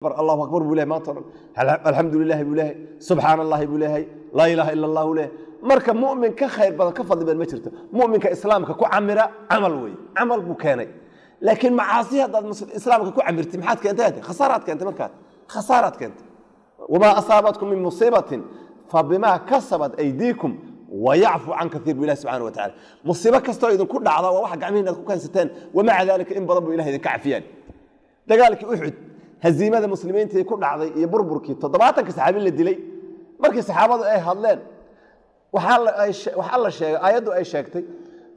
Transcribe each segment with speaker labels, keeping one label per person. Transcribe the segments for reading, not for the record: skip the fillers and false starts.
Speaker 1: Allahu akbar buu lehay maanta o dhan, alxamdu lilahi buu lehay, subxaana allahi buu lehay, laa ilaaha ila allah buu lehay. Marka mu'min ka khayr badan, ka fadli badan ma jirto. Mu'minka islaamka ku camira camal wey, camal buu keenay. Laakiin macaasi haddaad islaamka ku camirtay, maxaad keentay? Hade khasaaraad keentay, markaad khasaaraad keentay. Wamaa asaabatkum min musiibatin fabimaa kasabat aydiikum wayacfu can kaiir bu ilahi subxana wa tacala. Musiibo kastoo idinku dhacda waa waxa gacmihiin aad ku keensateen. Wamaca daalika in badan buu ilahi idinka cafiyaan. Dagaalkii Uxud, haziimada muslimiintii ku dhacday iyo burburkii 70-ka saxaabi la dilay, markii saxaabadu ay hadleen, waxaa la sheegay, aayaddu ay sheegtay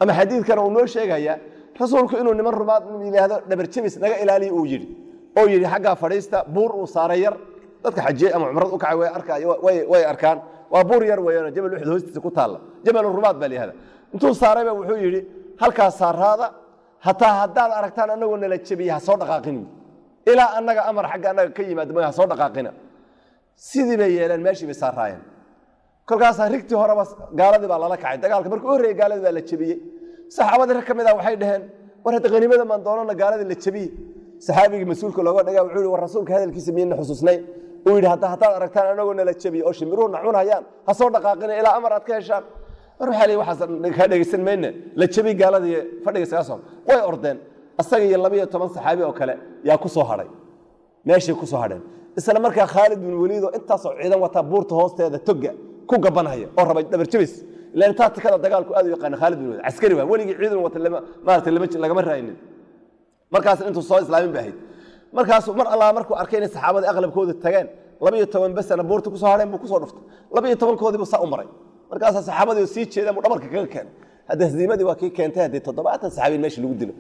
Speaker 1: ama xadiidkana uu noo sheegayaa, rasuulku inuu niman rumaad yidhaahdo dhabar jebis naga ilaaliya uu yidhi, oo yidhi xaggaa fadhiista. Buur uu saaray yar, dadka xajiyey ama cumrad u kacay way arka way arkaan, waa buur yar weeyaan, Jabal Uxud hoostiisa ku taalla, Jabal Rumaad baa la yihahda. Intuu saarayba wuxuu yidhi halkaas saaraada, hataa haddaad aragtaan anagoo nala jebiye ha soo dhaqaaqin ilaa annaga amar xagga annaga ka yimaado, ma ha soo dhaqaaqina. Sidii bay yeeleen, meeshii bay saaraayeen. Kolkaasaa rigtii horeba gaaladii baa lala kacay. Dagaalka markii u horreeyey gaaladii baa la jebiyey. Saxaabadii rag ka mid ah waxay dhaheen, war hadda haniimada maan doonana, gaaladii la jebiyey. Saxaabigii mas-uulka looga dhiga wuxuu yihi, war rasuulka hadalkiisa miyayna xusuusnay? Uu yidhi hadda haddaad aragtaan anagoo nala jebiyey oo shimbiruhu na cunayaan, ha soo dhaqaaqina ilaa amar aad ka heshaan. Mar waxaa leeyi waxaas kaa dhegeysan mayne, la jebiy gaaladii, fadhiga iskaga soo. Way ordeen, asaga iyo 12 saxaabi oo kale yaa ku soo hadhay, meeshay ku soo hadheen. Isla markaa Khaalid bin Waliid oo intaasoo ciidan wataa buurta hoosteeda toga ku gabanhaya oo rabay dhabar jabis, ilaan taatikada dagaalku aad u yaqaana Khaalid bin Waliid, caskari waa, weligii ciidan wata lama maaragtay lama lagama raaynin. Markaas intuu soo islaamin bay ahayd. Markaasuu mar allaa markuu arkay inay saxaabadii aqlabkooda tageen, 12 besana buurta kusoo hadheen, buu kusoo dhuftay, 12-koodii buu saa u maray. Markaasaa saxaabadii sii jeedaan buu dhabarka kaga keenay. Hadda haziimadii waa kii keentay haddii 70 saxaabiin meesha lagu dilo.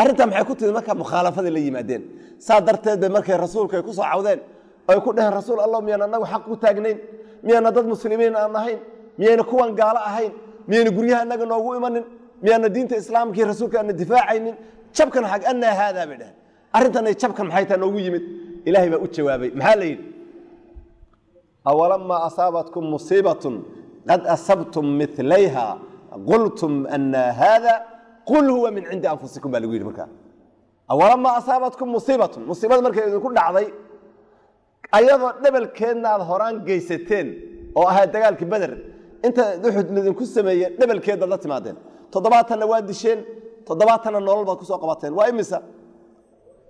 Speaker 1: Arrintaa maxay ku timid? Marka mukhaalafadii la yimaadeen. Saa darteed bay markay rasuulka ay ku soo cawdeen, ay ku dhaheen, rasuul Allah, miyaan annagu xaq ku taagnayn? Miyaana dad muslimiin aan ahayn? Miyayna kuwan gaalo ahayn? Miyayna guryaha annaga noogu imanin? Miyaana diinta islaamkii rasuulka aana difaacaynin? Jabkan xag annaa haadaa bay dhaheen, arrintan jabkan maxay taa noogu yimid? Ilaahay baa u jawaabay. Maxaa la yidhi? Awalamaa asaabatkum musiibatun qad asabtum milayha qultum ana haada qul huwa min cindi anfusikum baa lagu yidhi. Markaa awalamaa asaabatkum musiibatun, musiibada markay idinku dhacday, ayadoo dhebalkeedna aad horaan geysateen oo ahaa dagaalkii Beder, inta Uxud lidinku sameeye dhebalkeed baad la timaadeen, 70-na waa disheen, 70-na nolol baad kusoo qabateen. Waa imisa?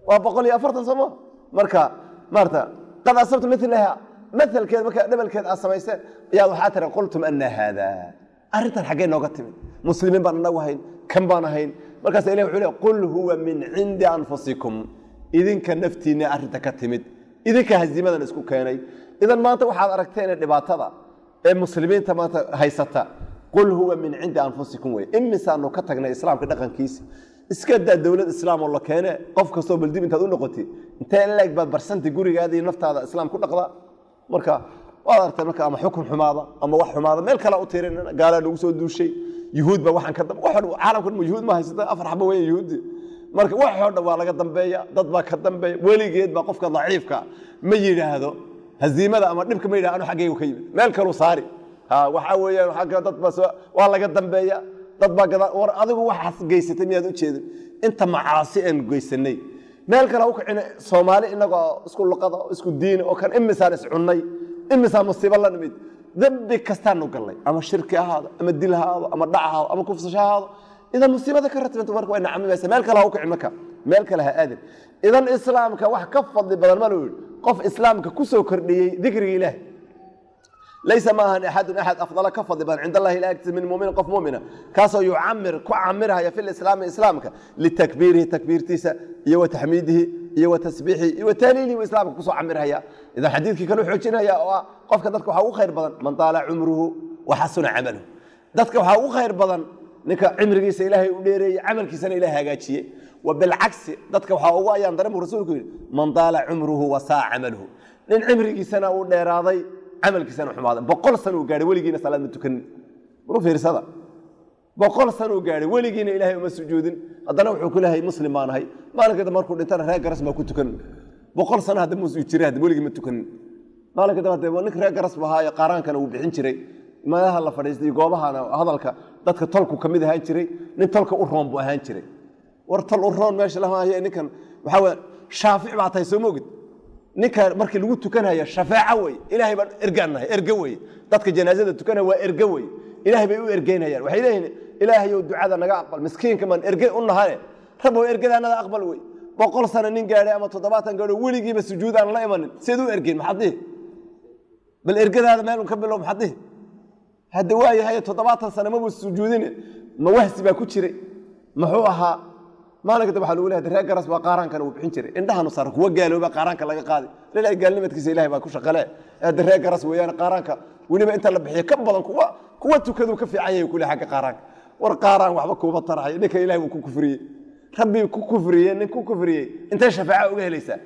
Speaker 1: Waa 140, sooma? Marka maarata qad asabtum milaha, maalkeed marka dhebalkeed aad samayseen ayaad waxaa tiri qultum ana haada, arrintan xaggee nooga timid? Muslimiin baan anagu ahayn, kan baan ahayn. Markaasa ilah wuxuu le qul huwa min cindi anfusikum, idinka naftiinna arrinta ka timid, idinka haziimadan isku keenay. Idan maanta waxaad aragteen dhibaatada ee muslimiinta maanta haysata, qul huwa min cindi anfusikum wey. Imisaanu ka tagnay islaamka dhaqankiisa? Iska daa dowlad islaam oo la keene, qof kastoo baldib intaad u noqotay, intee in leeg baad barsanta gurigaada iyo naftaada islaam ku dhaqdaa? Marka waad aragtay, marka ama xukun xumaada ama wax xumaada, meel kale u tirin, gaalaa nagu soo duushay, yuhuud baa waxaan ka wax caalamkan yuhuud ma haysata, afar xabo weyn yuhuudi. Marka waxoo dhan waa laga dambeeya, dad baa ka dambeeya. Weligeed baa qofka daciifka ma yidhaahdo haziimada ama dhibka, ma yidhahdo anu xaggaygu ka yimid, meel kaluu saari. Ha waxaa weeyaan xagga dad baa soo, waa laga dambeeya, dad baa gada. War adigu waxaas geysatay miyaad u jeedin? Inta macaasi aan geysanay, meel kale u kicina. Soomaali inagoo isku luqada, isku diina oo kan, imisaan iscunnay? Imisaan musiibo la nimid? Dembi kastaanu gallay, ama shirki ahaado, ama dil ahaado, ama dhac ahaado, ama kufsasho ahaado. Idan musiibada ka ratibanta marka way nacamimaysa. Meel kale ha u kicin, marka meel kale ha aadin. Idan islaamka wax ka fadli badan ma luu yidhi qof islaamka ku soo kordhiyey dikriga Ilaah. Laysa ma ahan axadun axad afdala ka fadli badan cinda Allahi, ila agtiisa, min muminin, qof mumina kaasoo yucamir ku camirhaya fi lislaami islaamka, litakbiirihi takbiirtiisa iyo wa taxmiidihi iyo wa tasbiixihi iyo wa tahliilihi buu islaamka kusoo camirhaya. Idan xadiidkii kale xoojinaya oo ah qofka dadka waxaa ugu khayr badan man taala cumruhu wa xasuna camaluhu. Dadka waxaa ugu khayr badan ninka cimrigiisa Ilaahay u dheereeyey, camalkiisana Ilahay hagaajiyey. Wa bilcagsi, dadka waxaa ugu ayaan daran buu rasuulku yidhi man taala cumruhu wa saa camaluhu, nin cimrigiisana uu dheeraaday, camalkiisana xumaaday. 100 sano uu gaadhay, weligiina salaad ma tukanin. Maru fiirsada, 100 sano uu gaadhay, weligiina Ilaahay uma sujuudin, haddana wuxuu ku leeyahay muslim baan ahay. Maalinka dambe markuu dhintana reer garas baa ku tukan. 100 sano hadda muus jiray, hadda weligii ma tukanin. Maalinka dambe hadda ninka reer garas buu ahaayo, qaaraankana wuu bixin jiray, meelaha la fadhiistay goobahana hadalka dadka tolku ka mid ahaan jiray, nin tolka u roon buu ahaan jiray. War tol u roon meesha lama hayo. Ninkan waxaa weya shaafic baa tahay, soo moogid? Ninka markii lagu tukanayo shafaaco wey, ilaahay baan ergaannahay, erge wey. Dadka janaasada tukanaya waa erge wey, ilaahay bay u ergeynayaan. Waxay leeyihiin ilaahayow ducada naga aqbal, miskiinka maan erge u nahane, rabow ergadaanada aqbal wey. 100 sano nin gaadhay ama 70 gaadho weligiiba sujuud aan la imanin, seed u ergeyn? Maxaad dhihi? Bal ergadaada meel un ka bilow, maxaad dhihi? Hadda waa yahay 70 sano mabuu sujuudine, ma wahsi baa ku jiray? Muxuu ahaa? Maalinka dambe waxaa lagu leeyahay reer garas baa qaaraankan uu bixin jiray, indhahanu saar kuwa gaalooba qaaraanka laga qaaday. Ilaahay gaalnimadkiisa ilaahay baa ku shaqalee. Hadda reer garas weeyaan, qaaraanka weliba inta la bixiyo ka badan kuwa tukaduu ka fiican yahay kule xagga qaaraanka. War qaaraan waxba kuuma tarahay, ninka ilaahay wuu ku kufriyey, rabbi ku kufriyey, nin ku kufriyey intay shafaaco uga helaysaa?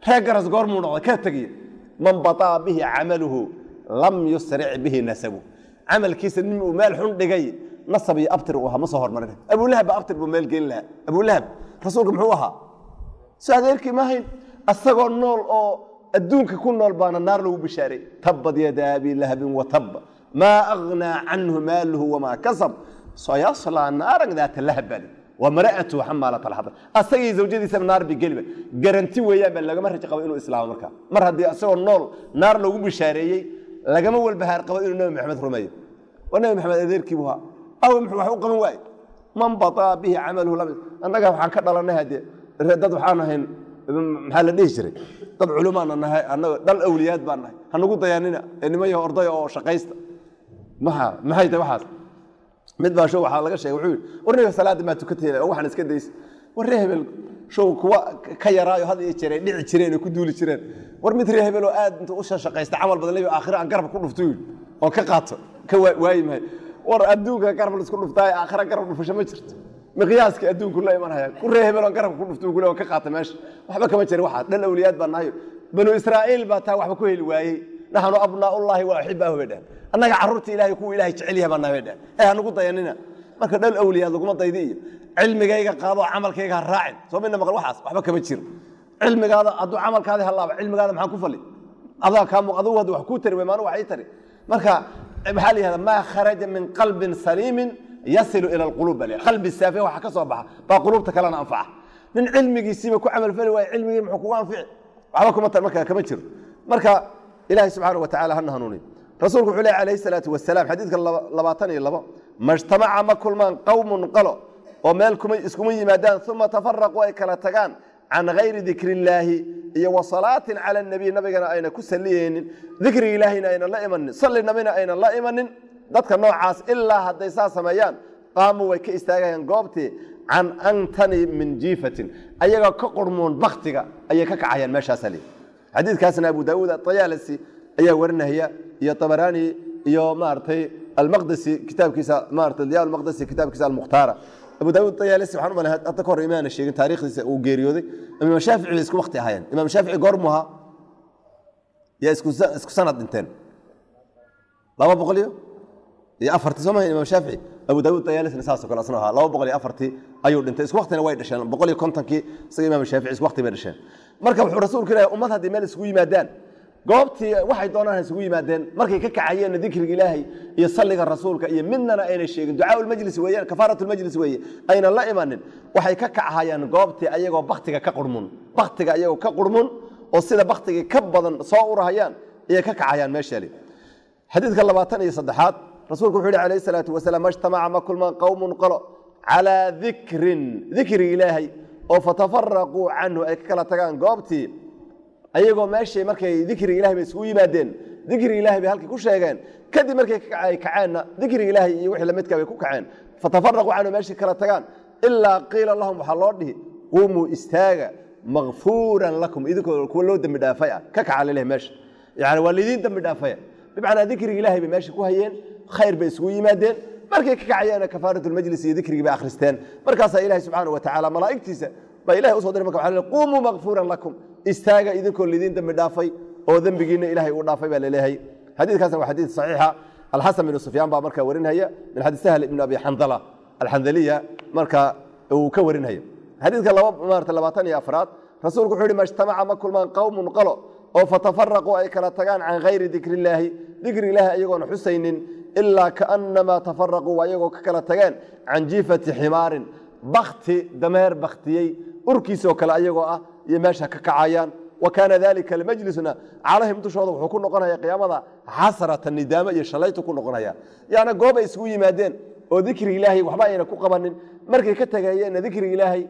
Speaker 1: Reer garas goormuu noqday ka tegiye? Man bataa bihi camaluhu lam yusric bihi nasabu. Camalkiisa nin uu meel xun dhigay nasab iyo abtir uu ahaa ma soo hormarin. Abulahab baa abtir buu meel geyn lahaa. Abulahab rasuulka muxuu ahaa? Soo adeerkii ma ahayn? Asagoo nool oo adduunka ku nool baana naar lagu bishaaray. Tabbad yadaa abi lahabin wa tabba maa aghnaa canhu maaluhu wamaa kasab sayaslaa naaran daata lahab baa wa mara'atuhu xamaalat alxatab. Asagii zawjadiisaba naar bay geliba, garanti weeyaan baa lagama rajo qabo inuu islaamo. Markaa mar haddii asagoo nool naar loogu bishaareeyey, lagama walbahaar qabo inuu Nabi Maxamed rumeeyo. Waa Nabi Maxamed adeerkii buu ahaa, aw muxuu wax u qaban waaye? Man bataa bihi camaluhu lam. Annaga waxaan ka dhalanay haddee dad waxaan ahayn, maxaa la dhihi jiray, dad culumaana nahay annaga, dhal awliyaad baan nahay, hanagu dayanina ee niman yaho ordaya oo shaqaysta. Maxa maxay tahay waxaas? Mid baa show waxaa laga sheegay, wuxuu yidhi war ninka salaada maa tukatay oo waxaan iska daysa. War ree hebel show kuwa ka yaraayo had iyo jeer ay dhici jireen oo ku duuli jireen. War mid ree hebel oo aad intuu u shaqaysta camal badan leeyahay, aakhira aan garab ku dhufto yidhi oo ka qaato ka waayi maayo. War adduunka garab la isku dhuftaayo, aakhira garab dhufasho ma jirto. Miqyaaska adduunku la imanaya ku ree hebel oon garabka ku dhufto kule oo ka qaata meesha, waxba kama jirin. Waxaa dhal awliyaad baa nahayo, banu Israa'iil baa taa waxba ku heli waayey. Naxnu abnaaullahi wa axibaahu bay dhaheen, annaga carruurta ilahay kuwa ilahay jecel yahay baa nahay bay dhaheen, ee hanagu dayanina. Marka dhal awliyaad laguma daydi iyo cilmigayga qaado camalkayga ha raacin. Soo midna maqal, waxaas waxba kama jiro. Cilmigaada hadduu camalkaadi halaaba, cilmigaada maxaa ku fali? Adaa kaa muuq adugu hadda wax kuu tari way maanu wax ii tari. Marka maxaa la yihahdaa? Maa kharaja min qalbin saliimin yasilu ila alquluub baa la yihahdaa. Qalbi saafi waxa ka soo baxa baa quluubta kalena anfaca. Nin cilmigiisiiba ku camal fali waayo, cilmigii muxuu kugu anfici? Waxba kuma tar. Marka kama jiro. Marka ilaahay subxaanahu wa tacaala hana hanuuniyo. Rasuulku wuxuu leeyahy calayhi salaatu wasalaam xadiidka 22: majtamaca ma kulmaan qowmun qalo oo meel kuma iskuma yimaadaan, uma tafaraquu ay kala tagaan, can gayri dikri illaahi iyo wa salaatin cala nabiy, nabigana ayna ku saliyeynin, dikriga ilaahayna aynan la imanin, salli nabina aynan la imanin. Dadka noocaas ilaa hadday saa sameeyaan, qaamuu way ka istaagayaan goobtii, can antani min jiifatin, ayagoo ka qurmuun baktiga ayay ka kacayaan meeshaasa leeyihi. Xadiidkaasna Abu Daawuud Atayaalisi ayaa warinaya iyo Tabaraani iyo maaragtay Almaqdisi kitaabkiisa, maaragtay Diyaa Almaqdisi kitaabkiisa Almukhtaara. Abu Daawuud Tayaalisi waxaan u malahay hadda ka hor imaana sheegin taariikhdiisa uu geeriyooday. Imaam Shaafici bay isku waqti ahaayeen. Imaam Shaafici goormuu ahaa? Yaa isku sanad dhinteen? 204-tii soo mahayn Imaam Shaafici? Abu Daawuud Tayaalisina saasoo kale asna ahaa, 204-tii ayuu dhintay. Isku waqtina way dhasheen, 150-kii isaga Imaam Shaafici isku waqti bay dhasheen. Marka wuxuu rasuulku leeyahay ummad haddii meel isugu yimaadaan, goobtii waxay doonaan ha isugu yimaadeen, markay ka kacayeenna dikriga ilaahay iyo salliga rasuulka iyo midnana aynay sheegin, ducaa ulmajlis weeyaan, kafaaratu lmajlis weeye, aynan la imanin, waxay ka kacahayaan goobtii ayagoo baktiga ka qurmun, baktiga ayagoo ka qurmun oo sida baktigii ka badan soo urahayaan ayay ka kacayaan meeshaali. Xadiidka 23-aad rasuulku wuxuu yihi calayhi salaatu wasalaam: majtamaca ma kulmaan qowmun qolo calaa dikrin, dikriga ilaahay, oo fatafaraquu canhu ay ka kala tagaan goobtii, ayagoo meeshay markay dikriga ilahay bay isugu yimaadeen, dikriga ilahay bay halkii ku sheegeen, kadib markay ay kaceenna dikriga ilaahay iyo wixii lamidka bay ku kaceen, fatafaraquu canhu meeshay kala tagaan, ilaa qiila lahum waxaa loo dhihi quumuu istaaga, makfuuran lakum, idinkoo kuwa loo dembi dhaafay ah ka kaca lileh meesha, yani waa lidiin dembi dhaafaya. Bimacnaa dikriga ilahay bay meesha ku hayeen, khayr bay isugu yimaadeen, markay ka kacayeena kafaaratulmajlis iyo dikrigii bay akhristeen. Markaasaa ilahay subxaanahu wa tacaala malaa'igtiisa baa ilahay usoo diray. Marka waxaa leeyahay quumuu makfuuran lakum, istaaga idinkoo lidiin dembi dhaafay oo dembigiina ilahay uu dhaafay baa laleeyahay. Xadiidkaasna waa xadiid saxiixa. Alxasan binu Sufyaan baa markaa warinhaya min xadiis Sahl ibn Abi Xandala Alxandaliya marka uu ka warinhaya. Xadiidka laba maarata 24-aad rasuulku wuxuu yihi: majtamaca ma kulmaan qowmun qolo oo fatafaraquu ay kala tagaan can gayri dikri illaahi, dikri ilaahi ayagoona xusaynin, ilaa kaannamaa tafaraquu waa iyagoo ka kala tageen can jiifati ximaarin, bakti dameer baktiyey urkiisoo kale ayagoo ah iyo meesha ka kacayaan. Wa kaana dalika almajlisna calayhim dushooda wuxuu ku noqonaya qiyaamada xasrata, nidaamo iyo shalaytu ku noqonaya. Yacni goob ay isugu yimaadeen oo dikriga Ilaahay waxba ayna ku qabanin, markay ka tegayeenna dikriga Ilaahay